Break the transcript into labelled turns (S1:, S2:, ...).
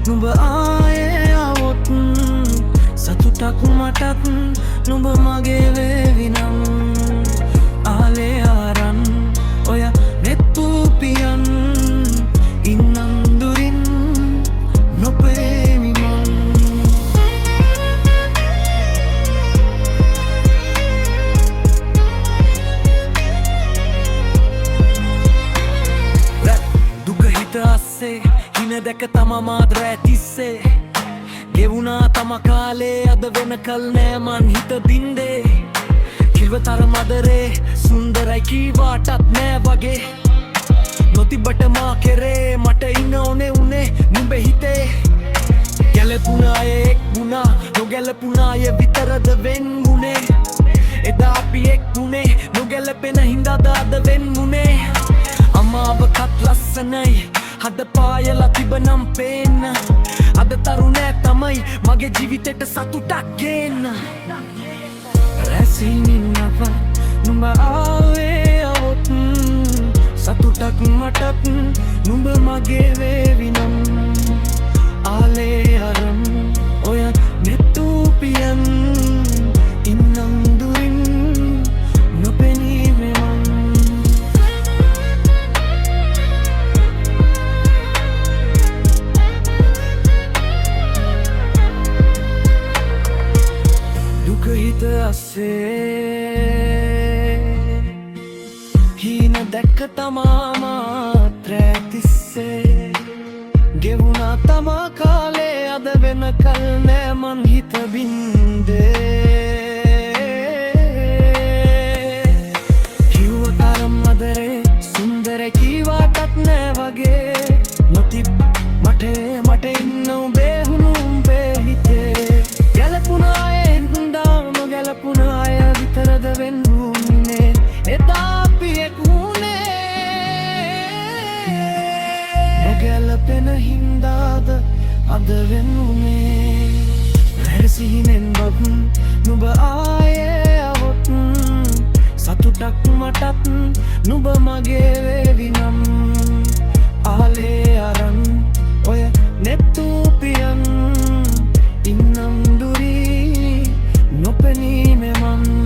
S1: නුඹ ආයේ આવොත් සතුටක් මටත්, නුඹ මගේ වේවි නම්. ආලේ අරන් ඔය නෙත්පුපියන්, ඉන්නම් දුරින් නොපෙනී මං. රැප් දුක හිත අස්සේ, හින දැක තම මාත් රෑ තිස්සේ. ගෙවුනා තම කාලේ, අද වෙනකල් නෑ මන් හිත බින්දේ. කිව්ව තරම් අදරේ සුන්දරයි කීවාටත් නෑ වගේ. නොතිබට මා කෙරේ මට ඉන්න ඕනේ උනේ නුඹ හිතේ. ගැලපුණ අය එක් වුණා, නොගැලපුණ අය විතරද වෙන් වුණේ? එදා අපි එක් වුණේ නොගැලපෙන හින්දාද අද වෙන් වුණේ? අමාවකත් ලස්සනයි හද පායලා තිබනම් පේන්න. අද තරුණෑ තමයි මගේ ජීවිතේට සතුටක් ගේන්න. රැසිනින් නව නුඹ ආවේ આવොත් සතුටක් මටත්, නුඹ මගේ වේවි නම්. ආලේ අරන් ඔය නෙත්පියන්, ඉන්නම් දුරින් නොපෙනී මං. දුක හිත අස්සේ, හීන දැක්ක තමා මාත් රෑ තිස්සේ. ගෙවුණා තමා කාලේ, අද වෙනකල් නෑ මන් හිත බින්දේ. කිව්ව තරම් අදරේ සුන්දර කීවාටත් නෑ වගේ. නොතිබ් මට මට ඉන්න උඹේ හුණු උඹේ හිතේ. ගැලපුණ අය හින්දා නොගැලපුණ අය විතරද වෙන් වුණේ? එදා අපි එක් වුණේ නොගැලපෙන හින්දාද අද වෙන් වුණේ? රැසිහිනෙන් බත් නුඹ ආයේ આવොත් සතුටක් මටත්, නුඹ මගේ වේවි නම්. ආලේ අරන් ඔය නෙත්පියන්, ඉන්නම් දුරී නොපෙනී මං.